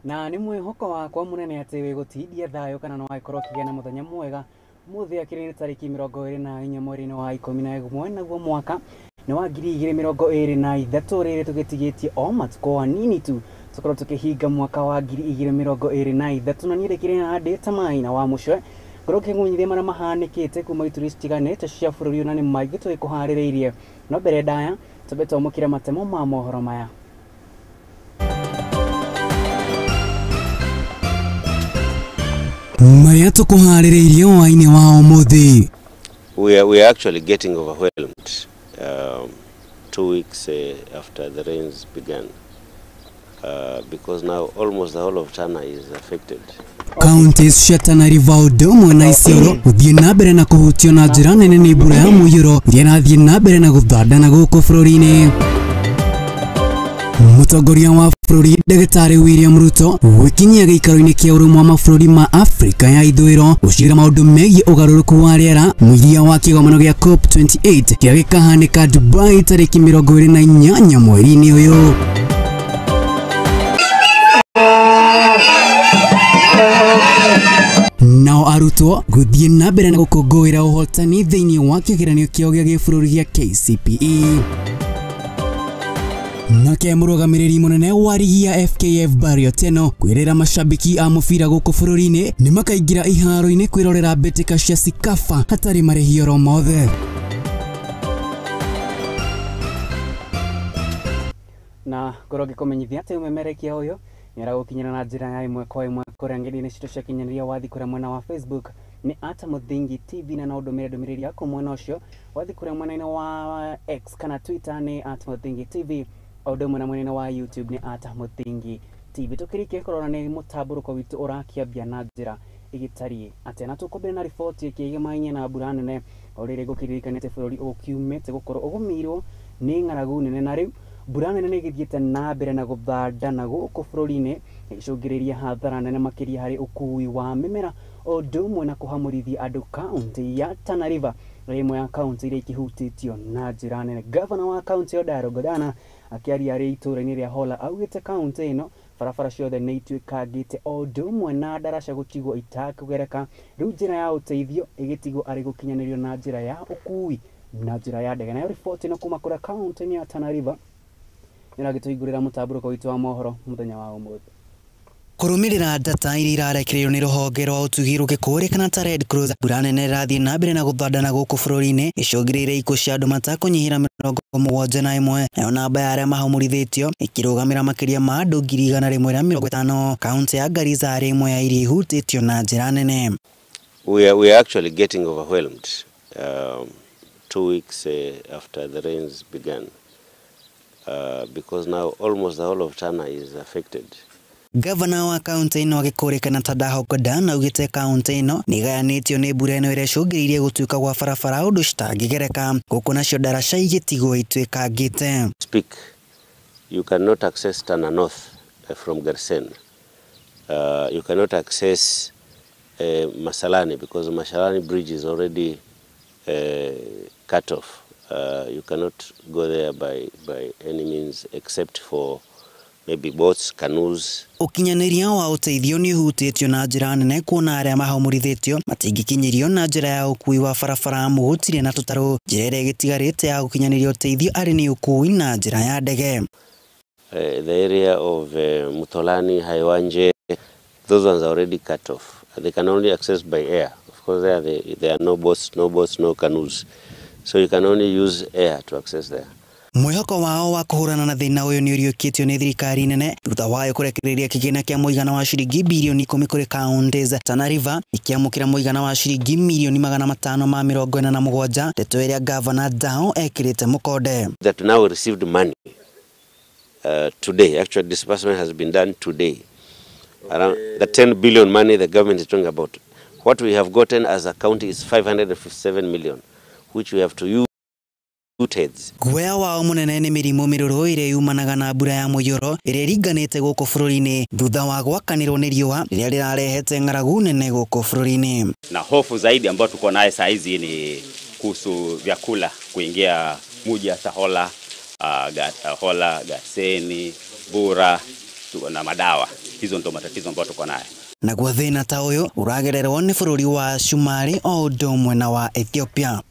Na nĩ mwĩhoko wakwa mũnene atĩ wĩgũtindia thayũ kana no agĩkorwo ũkĩgĩa na mũthenya mwega. Mũthĩ akĩrĩ nĩ tarĩki 24 mweri-inĩ wa 11 naguo mwaka nĩ wa 2023, rĩrĩ tũgĩtigĩtie o matukũ anini tu tũkorwo tũkĩhinga mwaka wa 2023. Na niĩ ndĩkĩrĩ haha ndĩ ta Maina wa Mũcwe, ngorwo ngĩkũmenyithia marĩa mahanĩkĩte kuma ituri citiganĩte cia bũrũri, na nĩ maingĩ tũgĩkũharĩrĩirie. No mbere ndaya twambe twamũkĩre matemo ma mohoro maya. Marĩa tũkũharĩrĩirie hwaĩ-inĩ wa ũmũthĩ. We are actually getting overwhelmed 2 weeks after the rains began, because now almost the whole of Tana is affected. Counties cia Tana River ũndũ ũmwe na Isiolo gũthiĩ na mbere na kũhutio na njĩra nene nĩ mbura ya mũiyũro iria ĩrathiĩ na mbere na gũthandana gũkũ bũrũri-inĩ. Mũtongoria wa bũrũri Ndagĩtarĩ William Ruto gwĩkinyia gĩikaro-inĩ kĩa ũrũmwe wa mabũrũri ma Afrika ya ithũĩro gũcira maũndũ megiĩ ũgarũrũku wa rĩera mũthia wa kĩgomano gĩa COP28 kĩrĩa gĩkahanĩka Dubai tarĩki 28 mweri-inĩ ũyũ. Nao arutwo gũthiĩ na mbere na gũkũngũĩra ũhotani thĩinĩ wa kĩgeranio kĩao gĩa gĩbũrũri gĩa KCPE. Nake mũrũgamĩrĩri mũnene wa rigi ya FKF Barry Otieno kwĩrĩra mashabiki a mũbira gũkũ bũrũri-inĩ nĩ makaingĩra iharo-inĩ kwĩrorera mbĩtĩka cia Sikafa hatarĩ marĩhi oro mothe. Na ngorwo ngĩkũmenyithia atĩ ũmemerekia ũyũ nĩ aragũkinyĩra na njĩra ya ĩmwe kwa ĩmwe kũrĩa ng'enda-inĩ citũ cia kinyanĩria wathi kũrĩa mwena wa Facebook nĩ @Muthingi TV, na no ũndũmĩre ndũmĩrĩri yaku mwena ũcio. Wathi kũrĩa mwena-inĩ wa X kana Twitter nĩ @Muthingi TV, o ũndũ ũmwe na mwena-inĩ wa YouTube nĩ @Muthingi TV. Tũkĩrĩkia kũrora nĩ mũtambũrũko witũ ũrakĩambia na njĩra ĩgĩtariĩ atĩa, na tũkũmbĩre na riboti ĩkĩgemaine na mbura nene o rĩrĩ ngũkĩririkania atĩ bũrũri ũkiumĩte gũkorwo ũgũmĩirwo nĩ ng'aragu nene, na rĩu mbura nene nĩ ĩgĩthiĩte na mbere na gũthandana gũkũ bũrũri-inĩ ĩgĩcũngĩrĩria hathara nene makĩria harĩ ũkui wa mĩmera o ũndũ ũmwe na kũhamũrithia andũ kaũntĩ ya Tana River, ĩmwe ya kaũntĩ iria ikĩhutĩtio na njĩra nene. Gavana wa kaũntĩ ĩyo Dairo Godana akĩaria arĩ itũũra-inĩ rĩa Hola augĩte kaũntĩ ĩno barabara ciothe nĩ ituĩkangĩte o ũndũ ũmwe na ndaraca gũtigwo itakũgereka, rĩu njĩra ya ũteithio ĩgĩtigwo arĩ gũkinyanĩrio na njĩra ya ũkui na njĩra ya ndege. Nayo riboti ĩno kuma kũrĩa kaũntĩ-inĩ ya Tana River nĩragĩtũhingũrĩra mũtambũrũko witũ wa mohoro mũthenya wa ũmũthĩ. Kũrũmĩrĩra data iria irarekererio nĩ rũhonge rwa ũtugi rũgĩkũrĩkana ta Red Cross, mbura nene ĩrathiĩ na mbere na gũthandana gũkũ bũrũri-inĩ ĩcũngĩrĩire ikuũ cia andũ matakũnyihĩra 71, nayo namba ya arĩa mahamũrithĩtio ĩkĩrũgamĩra makĩria ma andũ 150,000. Kaũntĩ ya Garissa arĩ ĩmwe ya iria ihutĩtio na njĩra nene. We are actually getting overwhelmed 2 weeks after the rains began, because now almost the whole of Tana is affected. Gavana wa kaũntĩ ĩno agĩkũrĩkana ta Daho Godana augĩte kaũntĩ ĩno nĩ ĩgayanĩtio nĩ mbura ĩno ĩrĩa ĩcũngĩrĩirie gũtuĩka gwa barabara ũndũ citangĩgereka gũkũ nacio ndaraca igĩtigwo ituĩkangĩte. Speak, you cannot access Tana North from Garsen. You cannot access Masalani because Masalani bridge is already cut off. You cannot go there by any means except for maybe boats, canoes. Ũkinyanĩria wa ũteithio nĩ ũhutĩtio na njĩra nene kuona arĩa mahamũrithĩtio matingĩkinyĩrio na njĩra ya ũkui wa barabara amu gũtirĩ na tũtarũ. Njĩra ĩrĩa ĩgĩtigarĩte ya gũkinyanĩria ũteithio arĩ nĩ ũkui na njĩra ya ndege. The area of Mutolani, Haiwanje, those ones are already cut off. They can only access by air. Of course, there are no boats, no canoes. So you can only use air to access there. Mwĩhoko wao wa kũhũrana na thĩna ũyũ nĩ ũriũkĩtio nĩ thirikari nene thutha wayo kũrekereria kĩgĩna kĩa mũigana wa ciringi birioni 10 kũrĩ counties. Tana River ĩkĩamũkĩra mũigana wa ciringi mirioni 547, ndeto ĩrĩa Gavana Dao ekĩrĩte mũkonde. That now received money today. Actually, disbursement has been done today. Around the 10 billion money the government is talking about. What we have gotten as a county is 557 million, which we have to use. Guoya wao mũnene nĩ mĩrimũ mĩrũrũ ĩrĩa yumanaga na mbura ya mũiyũro ĩrĩa ĩringanĩte gũkũ bũrũri-inĩ thutha wa gwakanĩrwo nĩ riũa rĩrĩa rĩrarehete ng'aragu nene gũkũ bũrũri-inĩ. Na hofu zaidi ambayo tuko naye saa hizi ni kuhusu vyakula kuingia muji hasa Hola, Hola, Gaseni, Bura na madawa. Hizo ndo matatizo ambayo tuko nayo. Naguo thĩna ta ũyũ ũragererwo nĩ bũrũri wa Cumarĩ o ũndũ ũmwe na wa Ethiopia.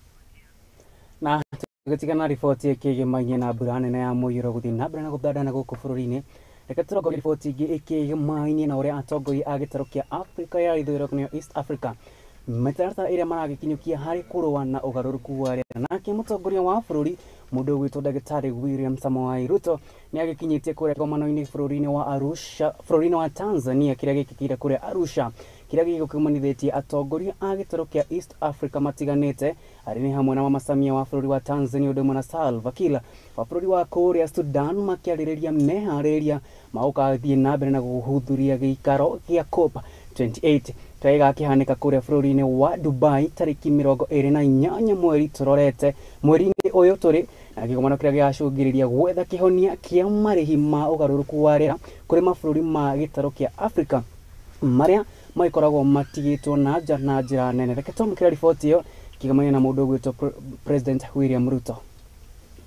Na tũgĩtigana riboti ĩkĩgĩmainie na mbura nene ya mũiyũro gũthiĩ na mbere na gũthandana gũkũ bũrũri-inĩ, reke tũrongorie riboti ĩngĩ ĩkĩgĩmainie na ũrĩa atongoria a gĩtarũ kĩa Afrika ya ithũĩro nĩyo East Africa mĩtaratara ĩrĩa maragĩkinyũkia harĩ kũrũa na ũgarũrũku wa rĩera. Nake mũtongoria wa bũrũri mũndũ ũgwĩtwo ndagĩtarĩ William Samoei Ruto nĩ agĩkinyĩtie kũrĩa igomano-inĩ bũrũri-inĩ wa Arusha, bũrũri-inĩ wa Tanzania, kĩrĩa gĩkĩkĩire kũrĩa Arusha, kĩrĩa gĩgũkĩmanithĩtie atongoria a gĩtarũ kĩa East Africa matiganĩte, arĩ nĩ hamwe na Mama Samia wa bũrũri wa Tanzania ũndũ ũmwe na Salva Kiir wa bũrũri wa kũrĩa Sudan, makĩarĩrĩria meharĩrĩria ma gũgathiĩ na mbere na kũhudhuria gĩikaro gĩa COP 28 kĩrĩa gĩgakĩhanĩka kũrĩa bũrũri-inĩ wa Dubai tarĩki 28 mweri tũrorete mweri-inĩ ũyũ tũrĩ, na kĩgomano kĩrĩa gĩgacũngĩrĩria gwetha kĩhonia kĩa marĩhi ma ũgarũrũku wa rĩera kũrĩ mabũrũri ma gĩtarũ kĩa Afrika marĩa magĩkoragwo matigĩtwo na nja na njĩra nene. Reke twamũkĩre riboti ĩyo kĩgomano na mũndũ ũgwĩtwo President William Ruto.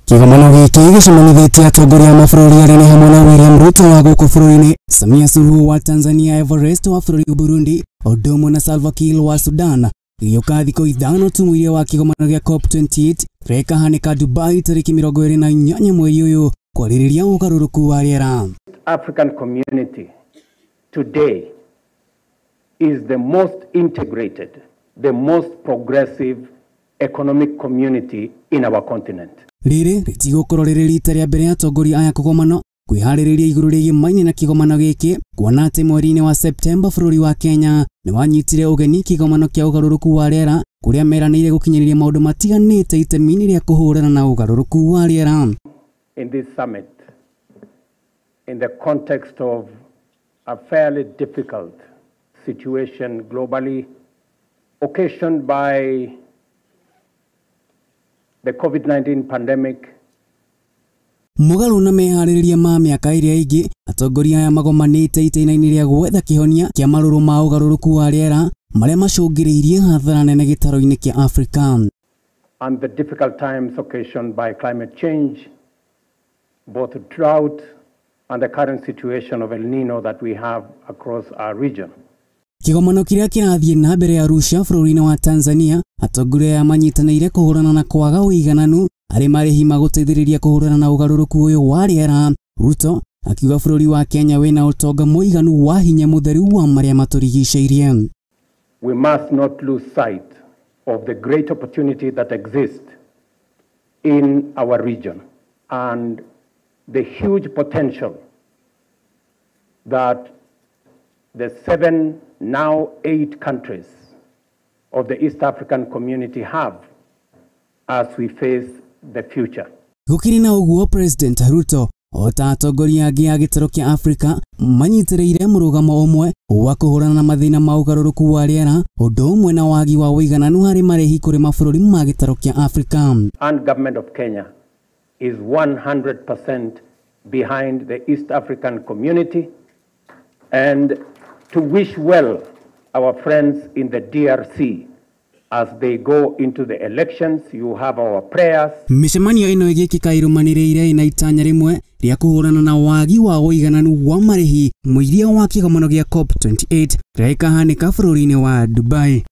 Kĩgomano gĩkĩ gĩcemanithĩtie atongoria a mabũrũri arĩa nĩ hamwe na William Ruto wa gũkũ bũrũri-inĩ, Samia Suluhu wa Tanzania, Everest wa bũrũri wa Burundi, ũndũ ũmwe na Salva Kiir wa Sudan. Gĩgĩũka thikũ 5 tu mũiria wa kĩgomano gĩa COP28 kĩrĩa gĩkahanĩka Dubai tarĩki 28 mweri ũyũ kwarĩrĩria ũgarũrũku wa rĩera. African community today is the most integrated, the most progressive economic community in our continent. Rĩrĩ rĩtigũkorwo rĩrĩ rita rĩa mbere atongoria aya kũgomano kwĩharĩrĩria igũrũ rĩgĩmainie na kĩgomano gĩkĩ, kuona atĩ mweri-inĩ wa Septemba bũrũri wa Kenya nĩ wanyitire ũgeni kĩgomano kĩa ũgarũrũku wa rĩera kũrĩa meranĩire gũkinyanĩria maũndũ matiganĩte itemi-inĩ rĩa kũhũrana na ũgarũrũku wa rĩera. In this summit, in the context of a fairly difficult situation globally occasioned by the COVID-19 pandemic, Mũgarũ na meharĩrĩria ma mĩaka ĩrĩa ĩngĩ, atongoria aya magomanĩte itĩna-inĩ rĩa gwetha kĩhonia kĩa marũrũ ma ũgarũrũku wa rĩera marĩa macũngĩrĩirie hathara nene gĩtarũ-inĩ kĩa Afrika. And the difficult times occasioned by climate change, both drought and the current situation of El Nino that we have across our region. Kĩgomano kĩrĩa kĩrathiĩ na mbere Arusha bũrũri-inĩ wa Tanzania, atongoria aya manyitanĩire kũhũrana na kwaga ũigananu arĩ marĩhi ma gũteithĩrĩria kũhũrana na ũgarũrũku ũyũ wa rĩera. Ruto akiuga bũrũri wa Kenya wĩna ũtonga mũiganu wa hinya mũtheru wa marĩa matũrigicĩirie. We must not lose sight of the great opportunity that exists in our region and the huge potential that the 7, now 8 countries of the East African community have as we face the future. Gũkĩrĩ na ũguo, President Ruto o ta atongoria angĩ a gĩtarũ kĩa Afrika manyitĩrĩire mũrũgamo ũmwe wa kũhũrana na mathĩna ma ũgarũrũku wa rĩera ũndũ ũmwe na wagi wa ũigananu harĩ marĩhi kũrĩ mabũrũri ma gĩtarũ kĩa Afrika. And government of Kenya is 100% behind the East African community, and to wish well our friends in the DRC as they go into the elections. You have our prayers. Mĩcemanio ĩno ĩgĩkĩka ĩrũmanĩrĩire na itanya rĩmwe rĩa kũhũrana na wagi wa ũigananu wa marĩhi mũiria wa kĩgomano gĩa COP28 kĩrĩa gĩkahanĩka bũrũri-inĩ wa Dubai.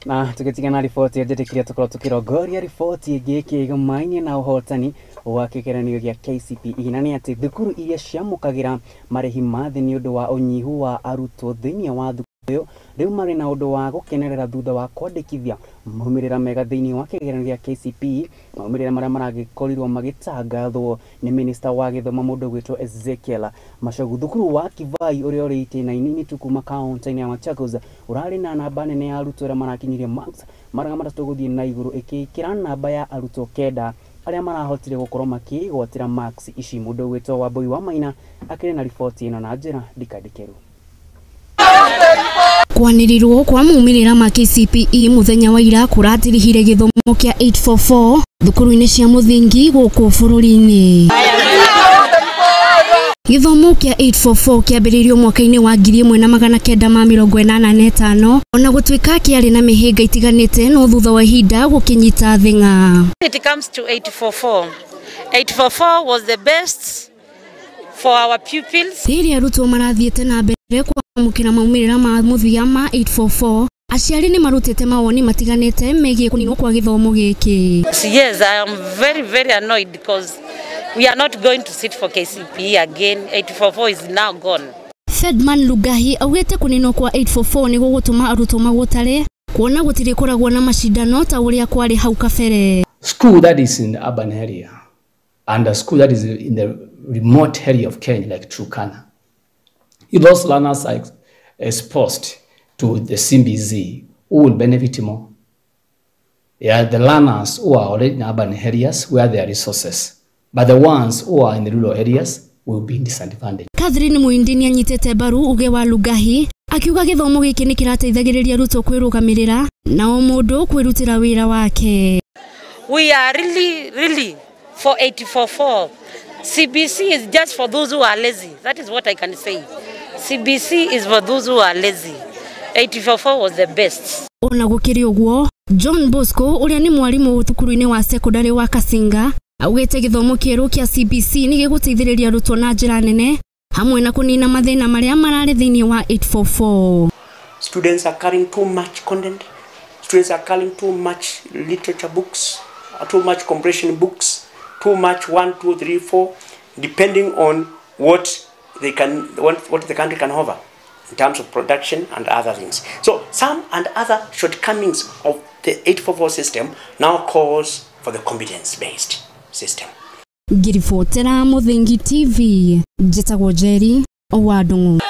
Na tũgĩtigana riboti njĩtĩkĩria tũkorwo tũkĩrongoria riboti ĩngĩ ĩkĩgomainie na ũhotani wa kĩgeranio gĩa KCPE, na nĩ atĩ thukuru iria ciamũkagĩra marĩhi ma thĩ nĩ ũndũ wa ũnyihu wa arutwo thĩinĩ wa thukuru ũyũ rĩu marĩ na ũndũ wa gũkenerera thutha wa kwandĩkithia maumĩrĩra mega thĩinĩ wa kĩgeranio gĩa KCPE, maumĩrĩra marĩa maragĩkorirwo magĩtangathwo nĩ minista wa gĩthomo mũndũ ũgwĩtwo Ezekiel Machogu. Thukuru wa Kivai ũrĩa ũrĩ itĩna-inĩ tu kuma kaunti-inĩ ya Machakos ũrarĩ na namba nene ya arutwo arĩa marakinyirie marks 300 gũthiĩ na igũrũ, ĩkĩkĩra namba ya arutwo 9 arĩa marahotire gũkorwo makĩgwatĩra marks ici. Mũndũ ũgwĩtwo Wambui wa Maina akĩrĩ na riboti ĩno na njĩra ndikandĩkĩru. Kwanĩrĩrwo kwa maumĩrĩra ma KCPE mũthenya wa ira kũratirihire gĩthomo kĩa 844 thukuru-inĩ cia mũthingi gũkũ bũrũri-inĩ. Gĩthomo kĩa 844 kĩambĩrĩirio mwaka-inĩ wa 1985 ona gũtuĩka kĩarĩ na mĩhĩnga itiganĩte, no thutha wa ihinda gũkĩnyita thing'a. It comes to 844. 844 was the best for our pupils. Rĩrĩa arutwo marathiĩte na mbere kwamũkĩra maumĩrĩra ma mũthia ma 844, aciari nĩ marutĩte mawoni matiganĩte megiĩ kũninwo kwa gĩthomo gĩkĩ. Yes, I am very, very annoyed because we are not going to sit for KCPE again. 844 is now gone. Fedman Lugahi augĩte kũninwo kwa 844 nĩ gũgũtũma arutwo magũtare kuona gũtirĩkoragwo na macindano ta ũrĩa kwarĩ hau kabere. School that is in the urban area and a school that is in the remote area of Kenya like Turkana, if those learners are exposed to the CBC, who will benefit more? Yeah, the learners who are already in urban areas where there are resources, but the ones who are in the rural areas will be disadvantaged. Catherine Muindi nĩ anyitĩte mbaru uge wa Lugahi akiuga gĩthomo gĩkĩ nĩ kĩrateithagĩrĩria arutwo kwĩrũgamĩrĩra na o mũndũ kwĩrutĩra wĩra wake. We are really, really for 844. CBC is just for those who are lazy. That is what I can say. CBC is for those who are lazy. 844 was the best. Ona gũkĩrĩ ũguo, John Bosco ũrĩa nĩ mwarimũ thukuru-inĩ wa sekondari wa Kasinga augĩte gĩthomo kĩerũ kĩa CBC nĩ gĩgũteithĩrĩria arutwo na njĩra nene hamwe na kũnina mathĩna marĩa mararĩ thĩinĩ wa 844. Students are carrying too much content. Students are carrying too much literature books, too much comprehension books, too much 1, 2, 3, 4, depending on what they can, what the country can offer in terms of production and other things. So some and other shortcomings of the 844 system now calls for the competence-based system. Ngiribotera Muthingi TV, njĩtagwo Njeri wa Ndung'u.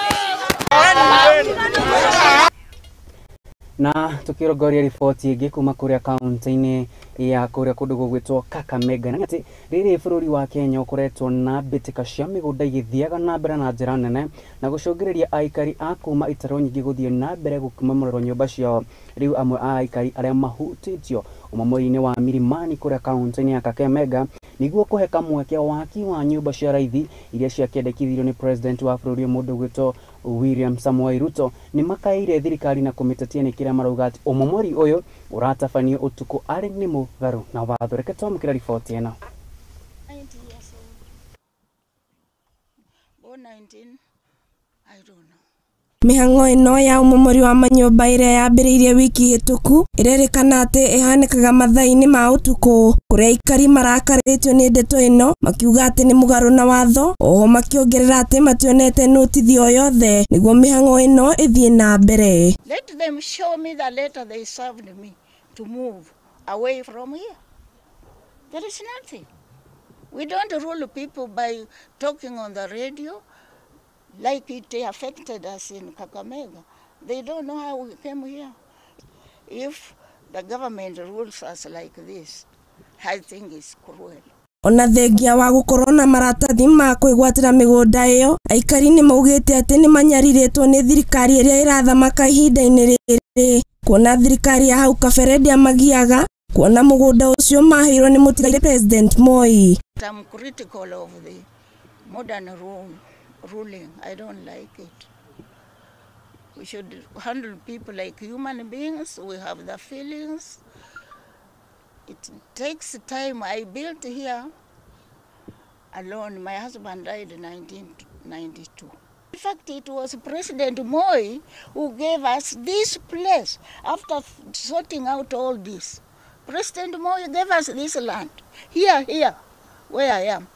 Na tukirongoria riboti ĩngĩ kuma kũrĩa kaunti-inĩ ya kũrĩa kũndũ gũgwĩtwo Kakamega, na atĩ rĩrĩ bũrũri wa Kenya ũkoretwo na mbĩtĩka cia mĩgũnda igĩthiaga na mbere na njĩra nene na gũcũngĩrĩria aikari a kuma itaro nyingĩ gũthiĩ na mbere gũkĩmomorerwo nyũmba ciao. Rĩu amwe a aikari arĩa mahutĩtio ũmomori-inĩ wa Milimani kũrĩa kaunti-inĩ ya Kakamega nĩguo kũhe kamweke waki wa nyũmba cia raithi iria ciakĩendekithirio nĩ president wa bũrũri mũndũ ũgwĩtwo William Samoei Ruto nĩ makaĩire thirikari na kũmĩtetia nĩ kĩrĩa marauga atĩ ũmomori ũyũ ũratabanio ũtukũ arĩ nĩ mũgarũ na watho. Reke twamũkĩra riboti ĩno. Mĩhang'o ĩno ya ũmomori wa manyũmba ĩrĩa yambĩrĩirie wiki hĩtũku ĩrerĩkana atĩ ĩhanĩkaga mathaa-inĩ ma ũtukũ kũrĩa aikari marakarĩtio nĩ ndeto ĩno makiuga atĩ nĩ mũgarũ na watho, oho makĩongerera atĩ mationete notithi o yothe nĩguo mĩhang'o ĩno ĩthiĩ na mbere. Let them show me the letter they served me to move away from here. There is nothing. We don't rule people by talking on the radio like it affected us in Kakamega. They don't know how we came here. If the government rules us like this, I think it's cruel. Ona thengia wa gũkorwo na maratathi ma kwĩgwatĩra mĩgũnda ĩyo, aikari nĩ maugĩte atĩ nĩ manyarirĩtwo nĩ thirikari ĩrĩa ĩrathamaka ihinda-inĩ rĩrĩ, kuona thirikari ya hau kabere ndĩamagiaga kuona mũgũnda ũcio maheirwo nĩ mũtigaire President Moi. I'm critical of the modern ruling. I don't like it. We should handle people like human beings. We have the feelings. It takes time. I built here alone. My husband died in 1992. In fact, it was President Moi who gave us this place after sorting out all this. President Moi gave us this land. Here, where I am.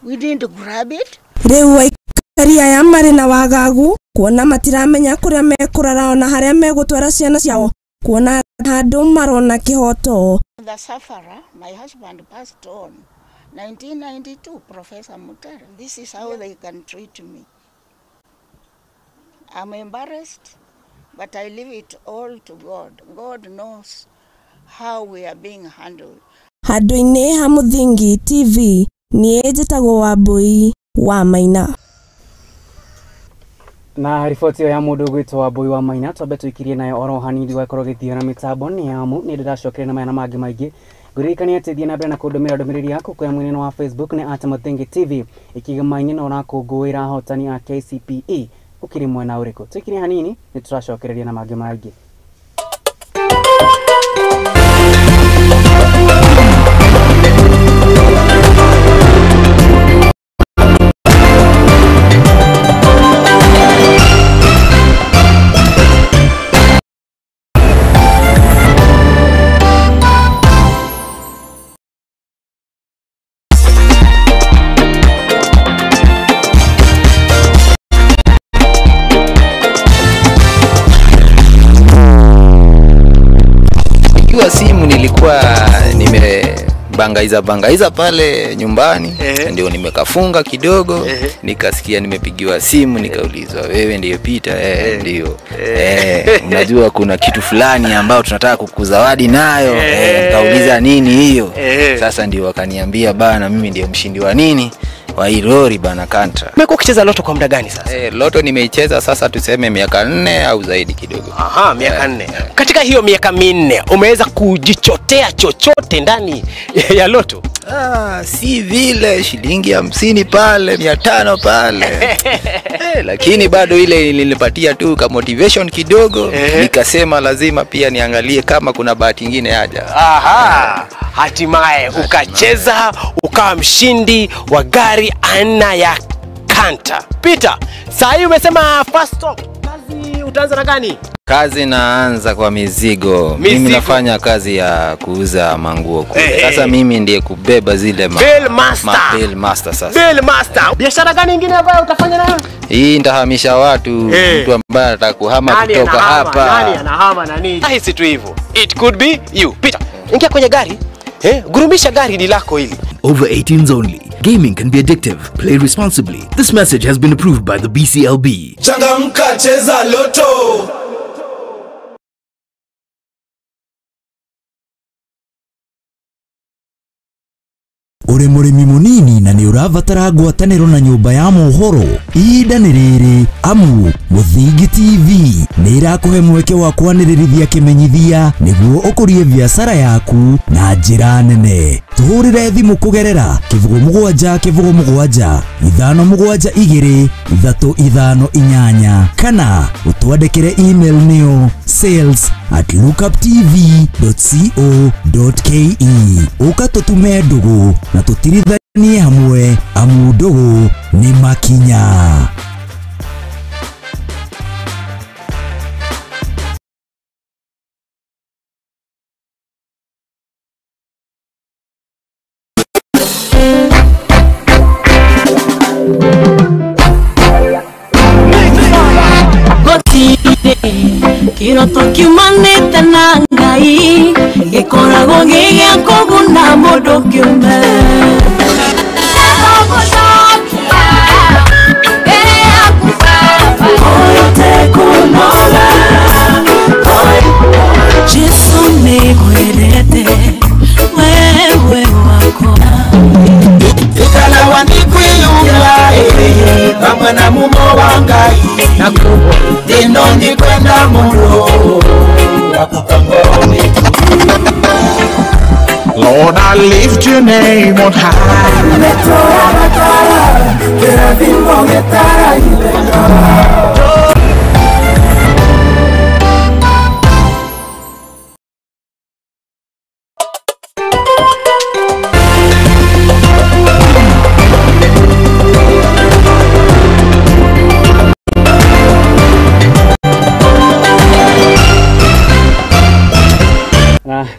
We didn't grab it. Rĩu aikari aya marĩ na wagagu kuona matiramenya kũrĩa mekũrara ona harĩa megũtwara ciana ciao kuona handũ marona kĩhoto. The sufferer, my husband passed on 1992, Professor Mutere. This is how they can treat me. I'm embarrassed, but I leave it all to God. God knows how we are being handled. Handũ-inĩ ha Muthingi TV, niĩ njĩtagwo Wambui wa Maina. Na riboti ya mundu gwitwo Wambui wa Maina twambe tuikirie nayo oro hanini gwakorwo githio na mitambo ni amu ni ndĩracokire na maya na mangĩ maingĩ. Ngũririkania atĩ thiĩ na mbere na kũndũmĩra ndũmĩrĩri yaku kũrĩa mwena wa Facebook nĩ @Muthingi TV ikigamaine na ũrakũngũĩra ahotani a KCPE ũkĩrĩ mwena ũrĩkũ. Tuikirie hanini nĩ tũracokereria na mangĩ maingĩ. Nimebangaiza bangaiza pale nyumbani, ndio nimekafunga kidogo, nikasikia nimepigiwa simu, nikaulizwa wewe ndiye Peter? Ndio. Unajua kuna kitu fulani ambao tunataka kukuzawadi nayo. Nikauliza nini hiyo? Sasa ndio wakaniambia bana, mimi ndiye mshindi wa nini? Wa hii lori bana Canter. Umekuwa ukicheza loto kwa muda gani sasa? Loto nimeicheza sasa tuseme miaka 4 au zaidi kidogo. Aha, miaka 4. Katika hiyo miaka 4 umeweza kujichotea chochote ndani ya loto? Si vile, shilingi 50 pale, 500 pale. Lakini bado ile ilinipatia tu ka motivation kidogo. Nikasema lazima pia niangalie kama kuna bahati nyingine haja. Aha. Hatimaye ukacheza ukawa mshindi wa gari aina ya Canter. Peter, saa hii umesema first stop. Kazi utaanza na gani? Kazi naanza kwa mizigo. Mimi nafanya kazi ya kuuza manguo kule. Sasa mimi ndiye kubeba zile Bill Master. Bill Master sasa. Bill Master. Biashara gani nyingine ambayo utafanya nayo? Hii nitahamisha watu, mtu ambaye anataka kuhama kutoka hapa. Nani anahama nani? Rahisi tu hivyo. It could be you. Peter, ingia kwenye gari. Gurumisha gari ni lako hili. Over 18s only. Gaming can be addictive. Play responsibly. This message has been approved by the BCLB. Changamka, cheza loto. Uri mũrĩmi mũnini na nĩ ũrabatara ngwatanĩro na nyũmba ya mohoro, ihinda nĩ rĩrĩ amu Mũthingi TV nĩ ĩrakũhe mweke wa kwanĩrĩrithia kĩmenyithia nĩguo ũkũrie biacara yaku na njĩra nene. Tũhũrĩre thimũ kũgerera 07 07 572 358 kana ũtwandĩkĩre email nĩyo sales@lookuptv.co.ke. Ũka tũtume ndũgũ na tũtirithanie hamwe amu ndũgũ nĩ makinya. Kiroto kiumanĩte na Ngai gĩkoragwo gĩ gĩa kũguna mũndũ kĩũmbe. Jesu nĩngwendete wewe wakwa. Ikalawa nikwiyunga pamwe na mumo wa Ngai na kubwa tino ndikwenda muno Lord, I lift your name on high.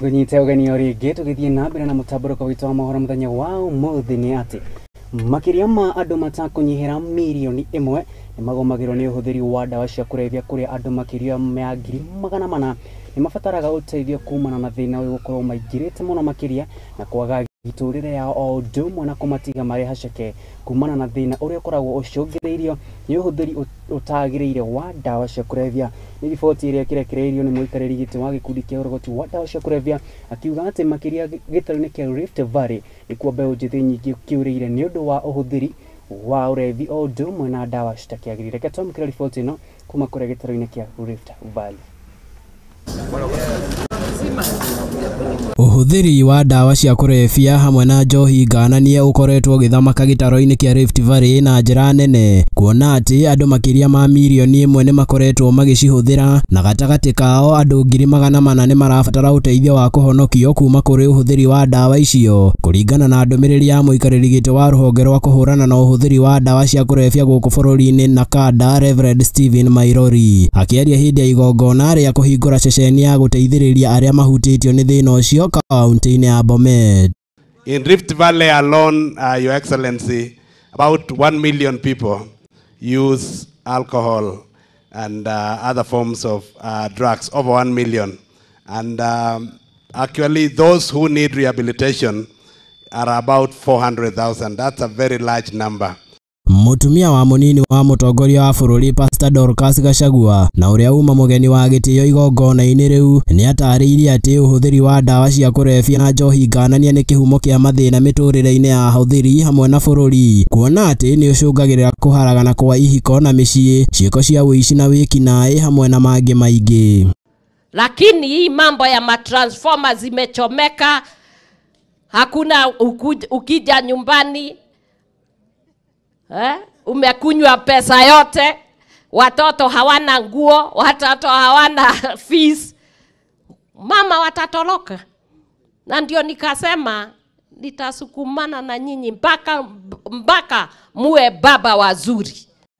Ngunyite ugeni o rĩngĩ tũgĩthiĩ na mbere na mũtambũrũko witũ wa mohoro mũthenya wa ũmũthĩ nĩ atĩ makĩria ma andũ matakũnyihĩra mirioni 1 nĩ magomagĩrwo nĩ ũhũthĩri wa ndawa cia kũrebia kũrĩa andũ makĩria ma 400,000 nĩ mabataraga ũteithio kumana na thĩna ũyũ gũkorwo maingĩrĩte mũno makĩria na kwaga gĩtũrĩre yao o ũndũ ũmwe na kũmatiga marĩ haceke kumana na thĩna ũrĩa ũkoragwo ũcũngĩrĩirio nĩ ũhũthĩri ũtagĩrĩire wa ndawa cia kũrebia. Nĩ riboti ĩrĩa kĩrekereirio nĩ mũikarĩri gĩtĩ wa gĩkundi kĩa ũrogoti wa ndawa cia kũrebia akiuga atĩ makĩria gĩtarũ-inĩ kĩa Rift Valley nĩkuo mbeũ njĩthĩ nyingĩ kĩũrĩire nĩ ũndũ wa ũhũthĩri wa ũrevi o ũndũ ũmwe na ndawa citakĩagĩrĩire. Reke twamũkĩre riboti ĩno kuma kũrĩa gĩtarũ-inĩ kĩa Rift Valley. Ũhũthĩri wa ndawa cia kũrebia hamwe na njohi ngananie ũkoretwo ũgĩthamaka gĩtaro-inĩ kĩa Rift Valley na njĩra nene, kuona atĩ andũ makĩria ma mirioni 1 nĩ makoretwo magĩcihũthĩra na gatagatĩ kao andũ 400,000 nĩ marabatara ũteithio wa kũhonokio kuma kũrĩ ũhũthĩri wa ndawa icio. Kũringana na ndũmĩrĩri ya mũikarĩri gĩtĩ wa rũhonge rwa kũhũrana na ũhũthĩri wa ndawa cia kũrebia gũkũ bũrũri-inĩ NACADA, Reverend Stephen Mairori akĩaria hĩndĩ ya igongona rĩa kũhingũra ceceni ya gũteithĩrĩria arĩa mahutĩtio nĩ thĩna ũcio kaunti-inĩ ya Bomet. In Rift Valley alone, Your Excellency, about 1 million people use alcohol and other forms of drugs, over 1 million. And actually those who need rehabilitation are about 400,000. That's a very large number. Mutumia wa munini wa mutongoria wa bururi Pastor Dorcas Gachagua na uria uma mugeni wa gitio igongona-ini riu ni atarĩirie atĩ ũhũthĩri wa ndawa cia kũrebia na njohi ngananie nĩ kĩhumo kĩa mathĩna mĩtũrĩre-inĩ ya ahũthĩri hamwe na bũrũri, kuona atĩ nĩ ũcũngagĩrĩra kũharagana kwa ihiko na mĩciĩ, ciĩko cia ũici na wĩkinaĩ hamwe na mangĩ maingĩ. Lakini hii mambo ya matransformer zimechomeka, hakuna ukija nyumbani umekunywa pesa yote, watoto hawana nguo, watoto hawana fees, mama watatoroka. Na ndio nikasema nitasukumana na nyinyi mpaka muwe baba wazuri.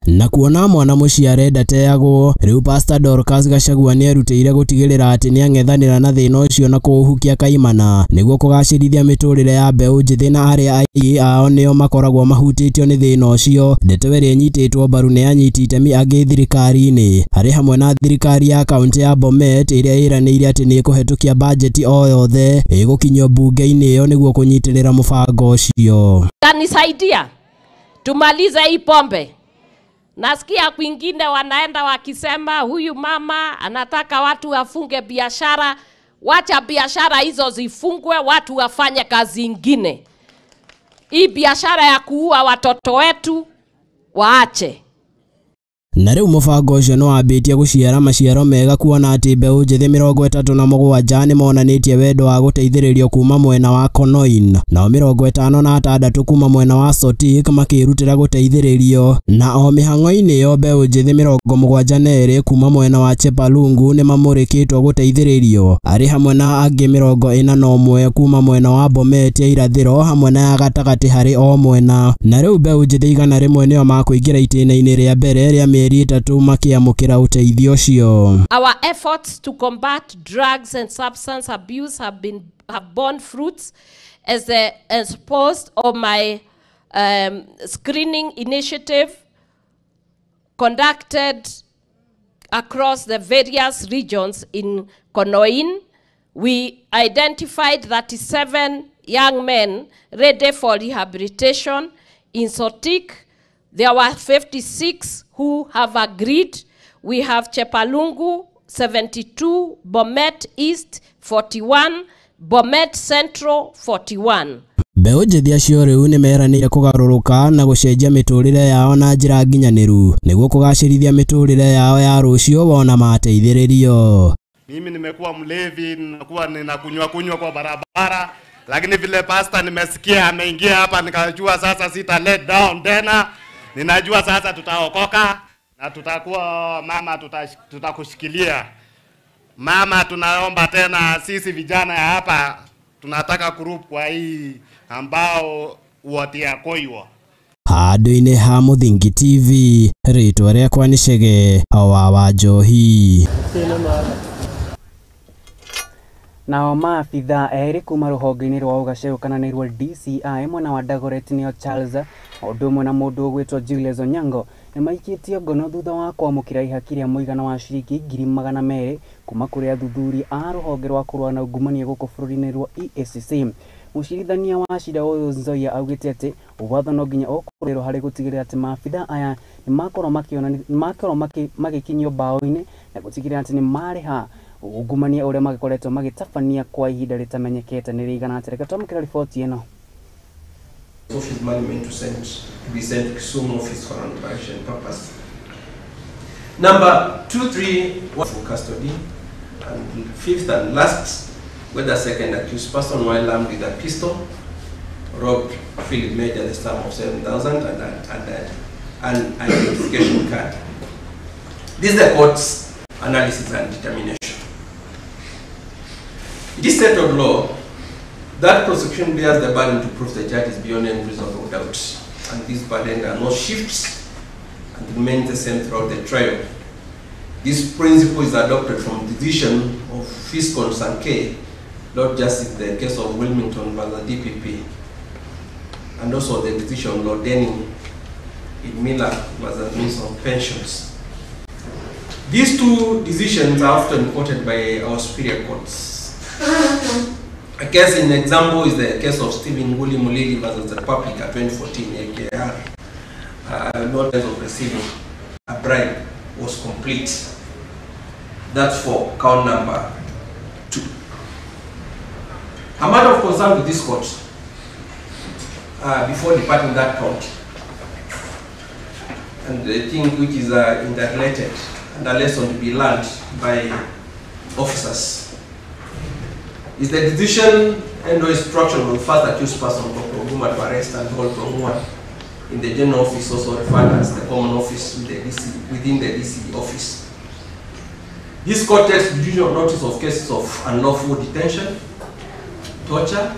Na kuona mwana mũciare ndateagwo, rĩu Pastor Dorcas Gachagua nĩerutĩire gũtigĩrĩra atĩ nĩang'ethanĩra na thĩna ũcio na kũũhukia kaimana nĩguo kũgacĩrithia mĩtũrĩre ya mbeũ njĩthĩ na arĩa aingĩ ao nĩo makoragwo mahutĩtio nĩ thĩna ũcio. Ndeto ĩrĩa ĩnyitĩtwo mbaru nĩ anyiti itemi angĩ thirikari-inĩ harĩ hamwe na thirikari ya kaũntĩ ya Bomet ĩrĩa ĩranĩire atĩ nĩĩkũhetũkia bajeti o yothe ĩgũkinyio mbunge-inĩ ĩyo nĩguo kũnyitĩrĩra mũbango ũcio. Tanisaidia tumalize hii pombe. Nasikia kwingine wanaenda wakisema huyu mama anataka watu wafunge biashara. Wacha biashara hizo zifungwe, watu wafanye kazi ingine. Hii biashara ya kuua watoto wetu waache. Na rĩu mũbango ũcio nĩ wambĩtie gũciara maciaro mega kuona atĩ mbeũ njĩthĩ 37 nĩ monanĩtie wendo wa gũteithĩrĩrio kuma mwena wa Konoin, nao 56 kuma mwena wa Sotik makĩrutĩra gũteithĩrĩrio, na o mĩhang'o-inĩ ĩyo mbeũ njĩthĩ 72 kuma mwena wa Chepalungu nĩ mamũrĩkĩtwo gũteithĩrĩrio, arĩ hamwe na angĩ 41 kuma mwena wa Bomet ya irathĩro hamwe na ya gatagatĩ harĩ o mwena. Na rĩu mbeũ njĩthĩ 101 nĩo makũingĩra itĩna-inĩ rĩa mbere rĩa mĩeri 3 makĩamũkĩra ũteithio ũcio. Our efforts to combat drugs and substance abuse have borne fruits as the exposed of my screening initiative conducted across the various regions in Konoin. We identified 37 young men ready for rehabilitation. In Sotik, there were 56 who have agreed. We have Chepalungu 72, Bomet East 41, Bomet Central 41. Mbeũ njĩthĩ acio rĩu nĩ meranĩire kũgarũrũka na gũcenjia mĩtũrĩre yao na njĩra nginyanĩru nĩguo kũgacĩrithia mĩtũrĩre yao ya rũciũ wona mateithĩrĩrio. Mimi nimekuwa mlevi, ninakuwa ninakunywa kunywa kwa barabara, lakini vile pastor nimesikia ameingia hapa nikajua sasa sita let down tena. Ninajua sasa tutaokoka na tutakuwa mama, tutakushikilia. Mama, tunaomba tena sisi vijana ya hapa tunataka group kwa hii ambao wote akoiwa. Handũ-inĩ ha Mũthingi TV, rĩtwa rĩakwa nĩ Chege wa Njohi. Nao maabithaa erĩ kuma rũhonge-inĩ rwa ũgacĩru kana nĩruo DCI mwena wa Dagoretti nĩo Charles ũndũ ũmwe na mũndũ ũgwĩtwo Julius Onyango nĩ maikĩtio ngono thutha wa kwamũkĩra ihaki rĩa mũigana wa ciringi 200,000 kuma kũrĩ athuthuria a rũhonge rwa kũrũa na ungumania gũkũ bũrũri-inĩ rwa EACC. Mũcirithania wa cira ũyũ Nzoia augĩte atĩ watho no nginya ũkũrĩrwo harĩ gũtigĩrĩra atĩ maabithaa aya nĩ makorwo magĩkinyio mbaũ-inĩ na gũtigĩrĩra atĩ nĩ marĩha ungumania ũrĩa magĩkoretwo magĩtabania kwa ihinda rĩtamenyekete nĩ rĩigana atĩ. Reke twamũkĩra riboti ĩno. Office money meant to be sent to Kisumu office for an operation purpose. Number 2, 3, 1 for custody, and fifth and last, whether second accused person while armed with a pistol robbed Philip Major the sum of 7,000 and an identification card. This is the court's analysis and determination. It is settled law that prosecution bears the burden to prove the charge is beyond any reasonable doubt, and this burden cannot shift and remains the same throughout the trial. This principle is adopted from the decision of Fiscon Sankey, Lord Justice, in the case of Wilmington versus DPP, and also the decision of Lord Denning in Miller versus Minister of Pensions. These two decisions are often quoted by our superior courts A case in example is the case of Stephen Nguli Mulili versus the Republic at 2014 AKR. Notice of receiving a bribe was complete. That's for count number 2. A matter of concern to this court, before departing that count, and the thing which is interrelated and a lesson to be learned by officers, is the decision and instruction of the first accused person, Corporal Oguma, to arrest and hold Oguma in the general office, also referred as the common office with the DC, within the DC office. This court takes judicial notice of cases of unlawful detention, torture,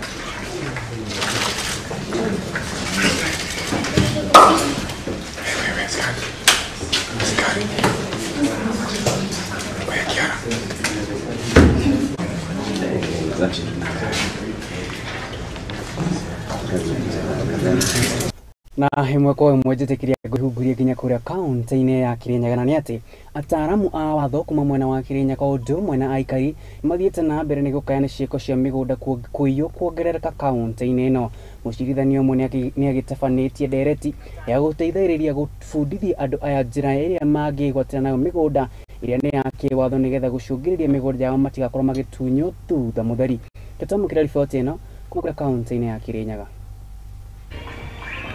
na ĩmwe kwa ĩmwe njĩtĩkĩria ngũhungurie nginya kũrĩa kaunti-inĩ ya Kirinyaga, na nĩ atĩ ataaramu a watho kuma mwena wa Kirinyaga o ũndũ ũmwe na aikari mathiĩte na mbere nĩ gũkaya nĩ ciĩko cia mĩgũnda kũiywo kuongerereka kaunti-inĩ ĩno. Mũcirithania ũmwe nĩ agĩtabanĩtie ndereti ya gũteithĩrĩria gũbundithia andũ aya njĩra ĩrĩa mangĩgwatĩra nayo mĩgũnda ĩrĩa nĩ ya kĩwatho nĩgetha gũcũngĩrĩria mĩgũnda yao matigakorwo magĩtunywo thutha mũtheri. Tũtamũkĩra riboti ĩno kuma kũrĩa kaunti-inĩ ya Kirinyaga.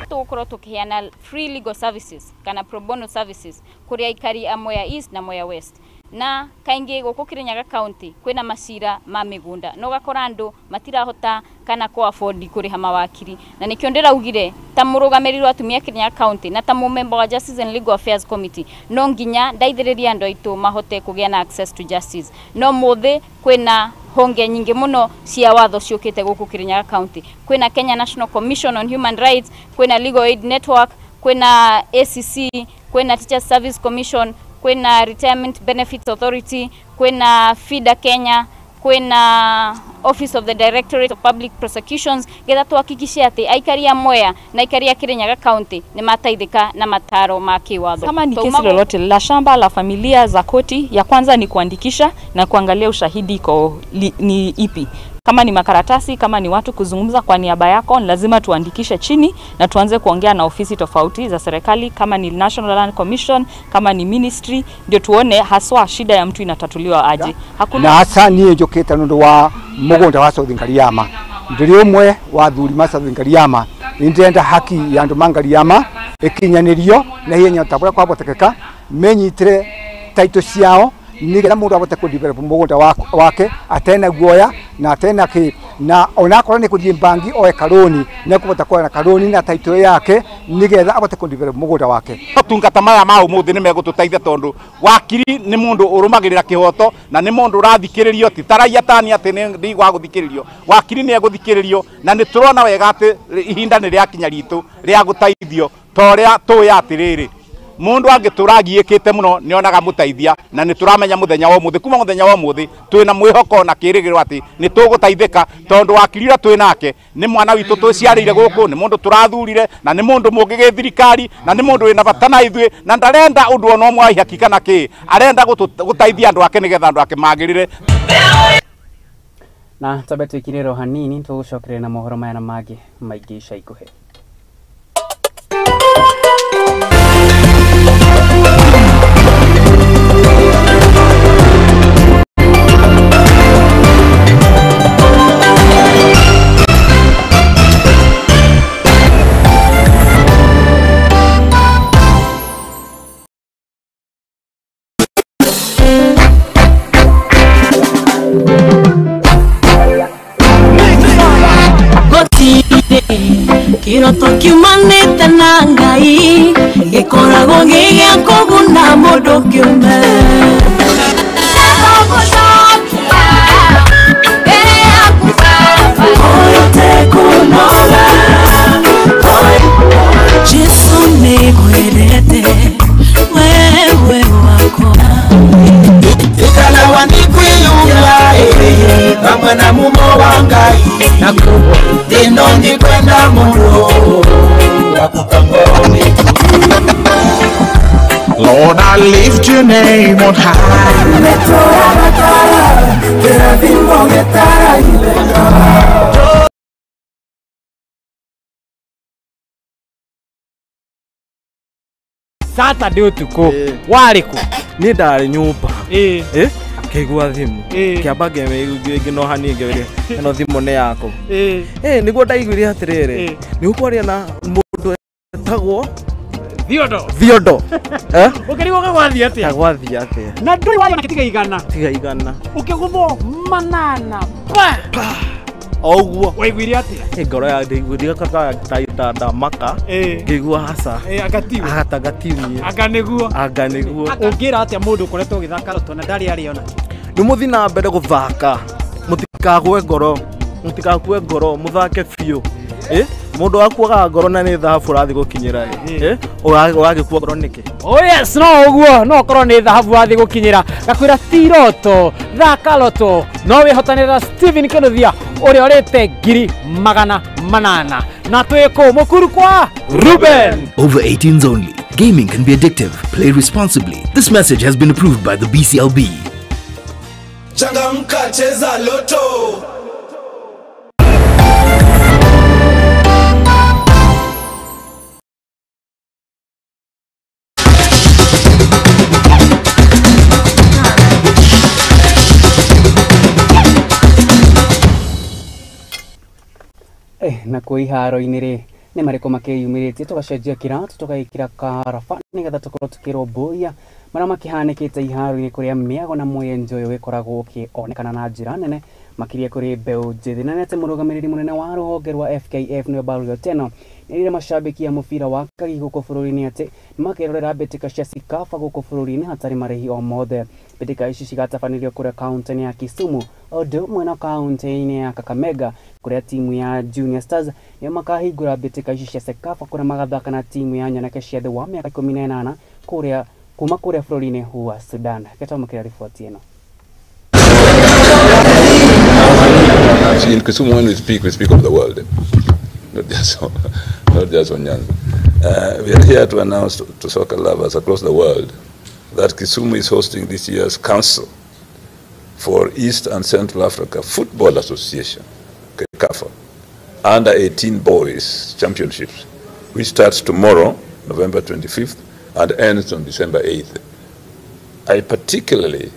Tugukorwo tukiheana free legal services kana pro bono services kuri aikari a Mwea East na Mwea West, na kaingi guku Kirinyaga county kwina macira ma migunda no gakora andu matirahota kana ku afford kuriha mawakiri, na nikio ndiraugire ta murugamiriri wa atumia Kirinyaga county na ta mumemba wa Justice and Legal Affairs Committee no nginya ndaithiririe andu aitu mahote kugia na access to justice. No muthi kwina honge nyingi muno cia watho ciukite guku Kirinyaga county, kwina Kenya National Commission on Human Rights, kwina Legal Aid Network, kwina ACC, kwina Teacher Service Commission, kwina Retirement Benefits Authority, kwina FIDA Kenya, kwina Office of the Directorate of Public Prosecutions, getha tuhakikishe ati aikari a Mwea na aikari a Kirinyaga county ni mataithika na mataro ma kiwatho. Kama ni kesi lolote la shamba la familia za koti, ya kwanza ni kuandikisha na kuangalia ushahidi iko ni ipi. Kama ni makaratasi, kama ni watu kuzungumza kwa niaba yako, lazima tuandikishe chini na tuanze kuongea na ofisi tofauti za serikali, kama ni National Land Commission, kama ni ministry, ndio tuone haswa shida ya mtu inatatuliwa aje. Hakuna na hasa niĩ njũkĩte nĩ ũndũ wa mũgũnda wa South Ngariama. Ndĩrĩ ũmwe wa athuri ma South Ngariama, nĩ haki ya andũ ma Ngariama ĩkinyanĩrio na ihenya ta ũrĩa kwahotekeka, menyitĩre title ciao nigetha mũndũ ahote kũ develop mũgũnda wake atena guoya na atena ki, na onakorwo nĩ kũthiĩ bangi oe karoni nĩ ekũhota kuoya na karoni na title yake nigetha ahote kũ develop mũgũnda wake. Motungata maya ma ũmũthĩ nĩ megũtũteithia tondũ wakiri nĩ mũndũ ũrũmagĩrĩra kĩhoto na nĩ mũndũ ũrathikĩrĩrio, ti ta raia tani atĩ nĩ gwa gũthikĩrĩrio. Wakiri nĩ egũthikĩrĩrio na nĩ tũrona wega atĩ ihinda nĩ rĩakinya ritũ rĩa gũteithio ta ũrĩa tũĩ atĩrĩrĩ mundu angĩtũra agiĩkĩte mũno nĩonaga mũteithia, na nĩ tũramenya mũthenya wa ũmũthĩ, kuma mũthenya wa ũmũthĩ twĩna mwĩhoko na kĩrĩgĩrĩro atĩ nĩ tũgũteithĩka tondũ wakiri ũrĩa twĩ nake nĩ mwana witũ tũciarĩire gũkũ, nĩ mũndũ tũrathurire na nĩ mũndũ mũngĩ gĩthirikari na nĩ mũndũ wĩna bata na ithuĩ na ndarenda ũndũ ona ũmwe wa ihaki kana kĩ, arenda gũteithia andũ ake nĩgetha andũ ake magĩrĩre. Na twambe twĩkire hanini tũgũcokereria na mohoro maya na mangĩ maingĩ ica ikuhĩ. Kiroto kiumanĩte na Ngai gĩkoragwo gĩ gĩa kũguna mũndũ kĩũmbe. Jesu nĩngwendete wewe wakwa ikalawa nikwiyumya pamwe na mumo wa Ngai na kubwa ndino ndikwenda muno Lord, I lift your name on high. Kĩrathimo gĩtaraithĩka. Saturday ũtukũ warĩ kũ? Niĩ ndarĩ nyũmba, ngĩigua thimũ, kĩamba ngĩnoha niĩ ngĩũria ĩno thimũ nĩ yakũ. Nĩguo ndaiguire atĩrĩrĩ, nĩ ũkwaria na mũndũ etagwo Thiondo. Thiondo. Ũkĩrigwo gagwathiĩ atĩa? Gagwathiĩ atĩa? Na ndũrĩ warĩ ona gĩtiga igana. Tiga igana. Ũkĩgũthwo manana pa. O ũguo. Waiguire atĩa? Ngoro ya ndaiguire ta ndamaka. Ngĩigua aca. Anga tiwe. Anga tiwe. Anga nĩguo. Anga nĩguo. Ũngĩra atĩa mũndũ ũkoretwo ũgĩthaka roto na ndarĩ arĩona? Nĩ mũthiĩ na mbere gũthaka. Mũtikagwe ngoro. Mũtikakue ngoro, mũthake biũ. Mũndũ akuaga ngoro na nĩ thahabu ũrathiĩ gũkinyĩra ĩ. Ũragĩkua ngoro nĩkĩ? Oh yes, no ũguo, no ũkorwo nĩ thahabu wathiĩ gũkinyĩra. Ngakwĩra ti roto, thaka roto. No wĩhotanĩre Stephen Kinuthia ũrĩa ũrĩte 800,000. Na twĩ kũ Mũkuru kwa Ruben. Over 18s only. Gaming can be addictive. Play responsibly. This message has been approved by the BCLB. Changamka, cheza loto. Na kuo iharo-inĩ rĩ nĩ marĩkũ makĩyumĩrĩtie tũgacenjia kĩratũ tũgagĩkĩra karaba nĩgetha tũkorwo tũkĩrũmbũiya marĩa makĩhanĩkĩte iharo-inĩ kũrĩa mĩago na mwĩenjo ũyũ ĩkoragwo ũkĩonekana na njĩra nene makĩria kũrĩ mbeũ njĩthĩ. Na nĩ atĩ mũrũgamĩrĩri mũnene wa rũhonge rwa FKF nĩwe Barry Otieno nĩerire macambĩki a mũbira wa kagi gũkũ bũrũri-inĩ atĩ nĩmakerorera mbĩtĩka cia CECAFA gũkũ bũrũri-inĩ hatarĩ marĩhi o mothe. Mbĩtĩka ici cigatabanĩrio kũrĩa kaunti-inĩ ya Kisumu o ũndũ ũmwe na kaunti-inĩ ya Kakamega kũrĩa timu ya Junior Stars nĩo makahingũra mbĩtĩka ici cia CECAFA kũrĩa magathaka na timu ya nyanake cia thĩ wa mĩaka 18 kũrĩa kuma kũrĩa bũrũri-inĩ wa Sudan. Gĩtamũkĩra riboti ĩno. In Kisumu, when we speak of the world, not just on Nyanza. We are here to announce to soccer lovers across the world that Kisumu is hosting this year's Council for East and Central Africa Football Association, CECAFA, Under 18 Boys Championships, which starts tomorrow, November 25th, and ends on December 8th. I particularly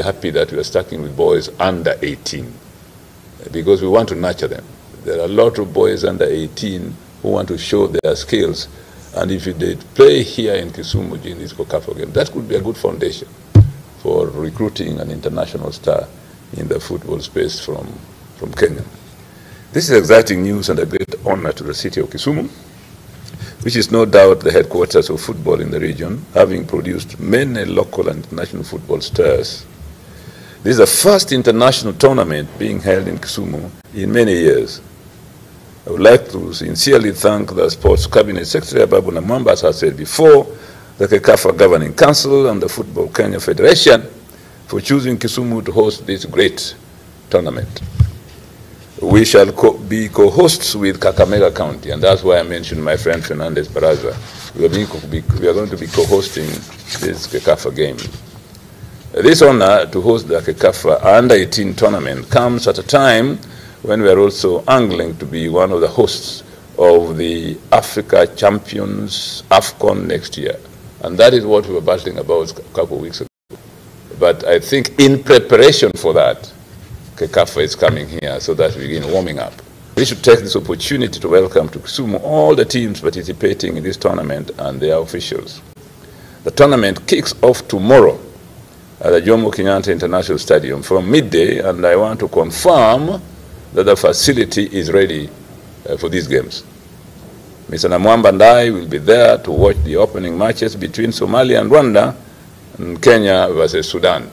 happy that we are starting with boys under 18, because we want to nurture them. There are a lot of boys under 18 who want to show their skills, and if they play here in Kisumu in this CECAFA game, that could be a good foundation for recruiting an international star in the football space from Kenya. This is exciting news and a great honor to the city of Kisumu, which is no doubt the headquarters of football in the region, having produced many local and international football stars. This is the first international tournament being held in Kisumu in many years. I would like to sincerely thank the Sports Cabinet Secretary, Ababu Namwamba, as I said before, the CECAFA Governing Council and the Football Kenya Federation for choosing Kisumu to host this great tournament. We shall be co-hosts with Kakamega County, and that's why I mentioned my friend Fernandez Baraza. We are going to be co-hosting this CECAFA game. This honor to host the CECAFA Under-18 tournament comes at a time when we are also angling to be one of the hosts of the Africa Champions AFCON next year. And that is what we were battling about a couple of weeks ago. But I think in preparation for that, CECAFA is coming here so that we begin warming up. We should take this opportunity to welcome to Kisumu all the teams participating in this tournament and their officials. The tournament kicks off tomorrow at the Jomo Kenyatta International Stadium from midday, and I want to confirm that the facility is ready for these games. Mr. Namwamba and I will be there to watch the opening matches between Somalia and Rwanda and Kenya versus Sudan.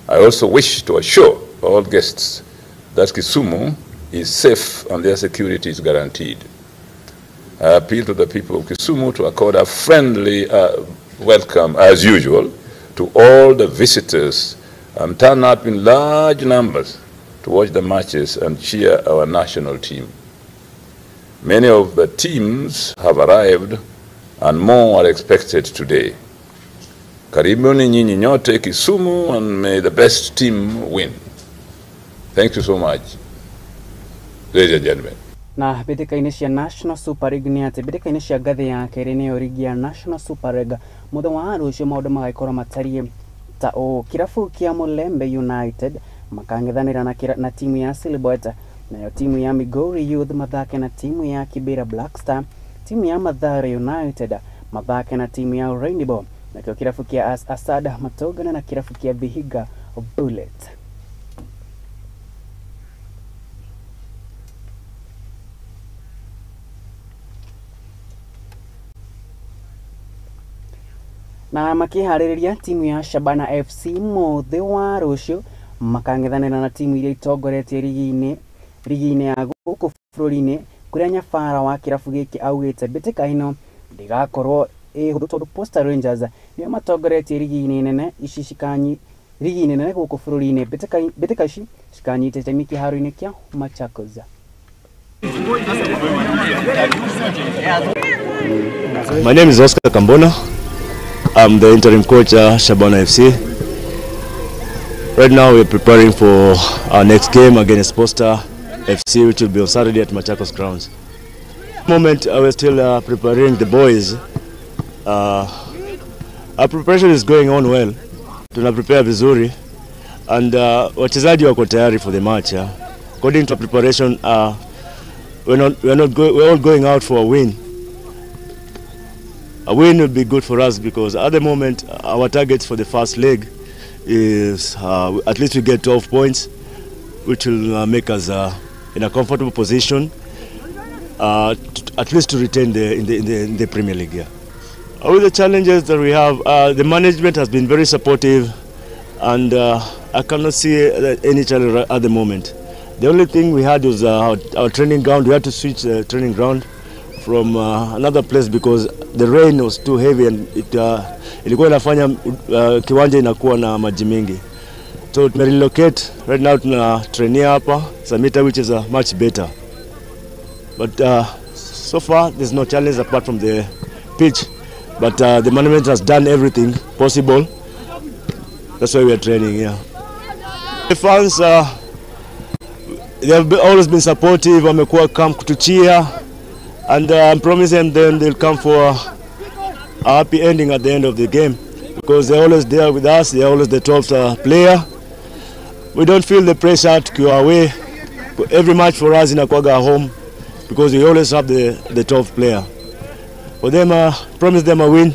I also wish to assure all guests that Kisumu is safe and their security is guaranteed. I appeal to the people of Kisumu to accord a friendly welcome, as usual, to all the visitors and turn up in large numbers to watch the matches and cheer our national team. Many of the teams have arrived and more are expected today. Karibuni nyinyi nyote Kisumu, and may the best team win. Thank you so much, ladies and gentlemen. Na mbĩtĩka-inĩ cia National Super League nĩ atĩ mbĩtĩka-inĩ cia ngathĩ ya kerĩ nĩyo rigi ya National Super League mũthenya wa rũciũ maũndũ magagĩkorwo matariĩ ta ũũ. Kĩrabu kĩa Mulembe United makang'ethanĩra na timu ya Silibwet, nayo timu ya Migori Youth mathake na timu ya Kibera Black Star, timu ya Mathare United mathake na timu ya Rainbow, nakĩo kĩrabu kĩa Asada matũngane na kĩrabu kĩa Vihiga Bullet. Na makĩharĩrĩria timu ya Shabana FC mũthĩ wa rũciũ makang'ethanĩra na timu iria itongoretie rigi-inĩ ya gũkũ bũrũri-inĩ, kũrĩa nyabara wa kĩrabu gĩkĩ augĩte mbĩtĩka ĩno ndĩgakorwo ĩ hũthũ tondũ Posta Rangers nĩo matongoretie rigi-inĩ nene ici cikanyi rigi-inĩ nene gũkũ bũrũri-inĩ. Mbĩtĩka ici cikanyita itemi kĩharo-inĩ kĩa Machakos. My name is Oscar Kambona. I'm the interim coach at Shabana FC. Right now we're preparing for our next game against Posta FC, which will be on Saturday at Machakos Grounds. At the moment we're still preparing the boys. Our preparation is going on well. Tuna prepare vizuri and wachezaji wako tayari for the match. According to preparation, we're all going out for a win. A win will be good for us because at the moment our target for the first leg is at least we get 12 points, which will make us in a comfortable position at least to retain in the Premier League. Yeah. With the challenges that we have, the management has been very supportive, and I cannot see any challenge at the moment. The only thing we had was our training ground. We had to switch the training ground from another place because the rain was too heavy and it ilikuwa inafanya kiwanja inakuwa na maji mingi. So we relocate right now tuna trainia hapa Samita, which is much better. But so far there's no challenge apart from the pitch. But the management has done everything possible. That's why we are training here. The fans, they have always been supportive. Wamekuwa come to cheer. And I'm promising them they'll come for a happy ending at the end of the game because they're always there with us. They're always the 12th player. We don't feel the pressure to go away. Every match for us in Akwaga home because we always have the 12th player. For them, promise them a win.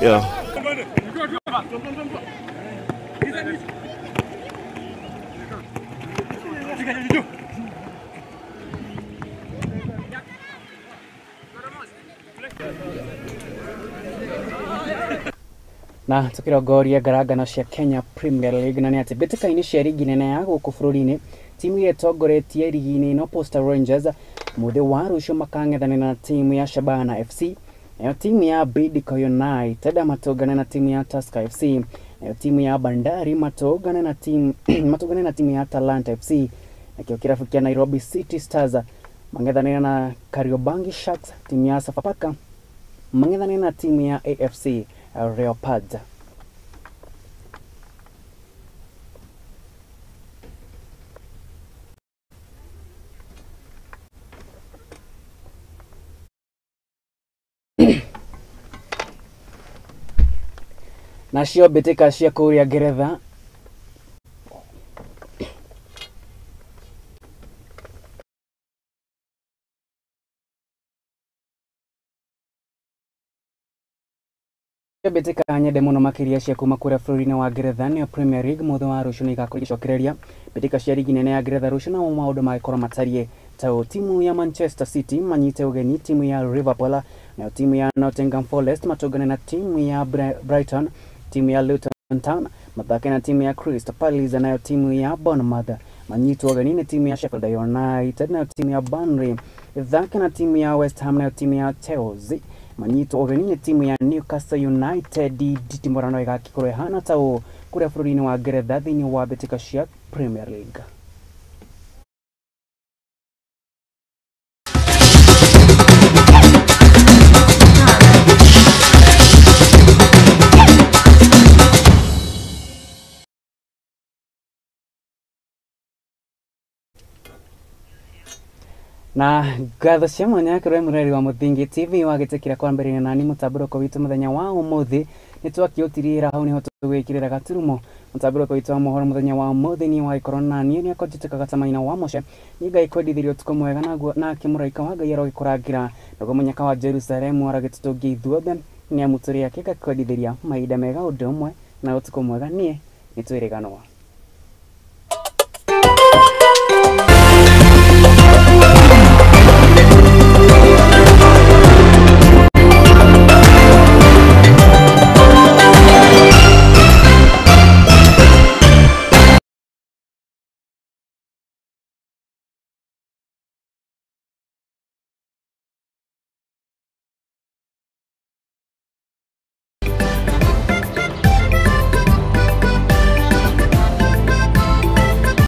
Yeah. Na tukirongoria ngarangano cia Kenya Premier League na nĩ atĩ mbĩtĩka-inĩ cia rigi nene ya gũkũ bũrũri-inĩ timu iria ĩtongoretie rigi-inĩ ĩno Posta Rangers mũthĩ wa rũciũ makang'ethanĩra na timu ya Shabana FC, nayo timu ya Bidco United matũngane na timu ya Tusker FC, nayo timu ya Bandari matũngane na timu ya Talanta FC, nakĩo kĩrabu kĩa Nairobi City Stars mang'ethanĩra na Kariobangi Sharks, timu ya Sofapaka mang'ethanĩra na timu ya AFC Leopards. Nacio mbĩtĩka cia kũrĩa Ngeretha mbĩtĩka nyende mũno makĩria cia kuma kũrĩa bũrũri-inĩ wa Ngeretha nĩyo Premier League mũthĩ wa rũciũ nĩ igakorwo igĩcokereria mbĩtĩka cia rigi nene ya Ngeretha rũciũ, nao maũndũ magĩkorwo matariĩ ta ũũ. Timu ya Manchester City manyite ũgeni timu ya Liverpool, nayo timu ya Nottingham Forest matũngane na timu ya Brighton, timu ya Luton Town mathake na timu ya Crystal Palace, nayo timu ya Bournemouth manyitwo ũgeni nĩ timu ya Sheffield United, nayo timu ya Burnley ithake na timu ya West Ham, nayo timu ya Chelsea manyitwo ũgeni nĩ timu ya Newcastle United. Nditimũrano ĩgagĩkorwo ĩhana ta ũũ kũrĩa bũrũri-inĩ wa Ngeretha thĩinĩ wa mbĩtĩka cia Premier League. Na ngatho cia mwanya kũrĩ mũreri wa Mũthingi TV wagĩtĩkĩra kwambĩrĩria nani mũtambũrũko witũ mũthenya wa ũmũthĩ. Nĩ twakĩũtirĩra hau nĩho tũgwĩkĩrĩra gaturumo mũtambũrũko witũ wa mohoro mũthenya wa ũmũthĩ. Niĩ wagĩkorwo naniĩ nĩ akonjĩtĩkaga ta maina wa mũce. Niĩ Ngai kwendithĩria ũtukũ mwega, naguo nake mũraika wa Ngai arogĩkũrangĩra, naguo mũnyaka wa Jerusalemu arogĩtũtũngia ithuothe nĩ amu tũrĩ ake. Ngakwendithĩria mahinda mega ũndũ ũmwe na ũtukũ mwega. Niĩ nĩ twĩrĩganwo.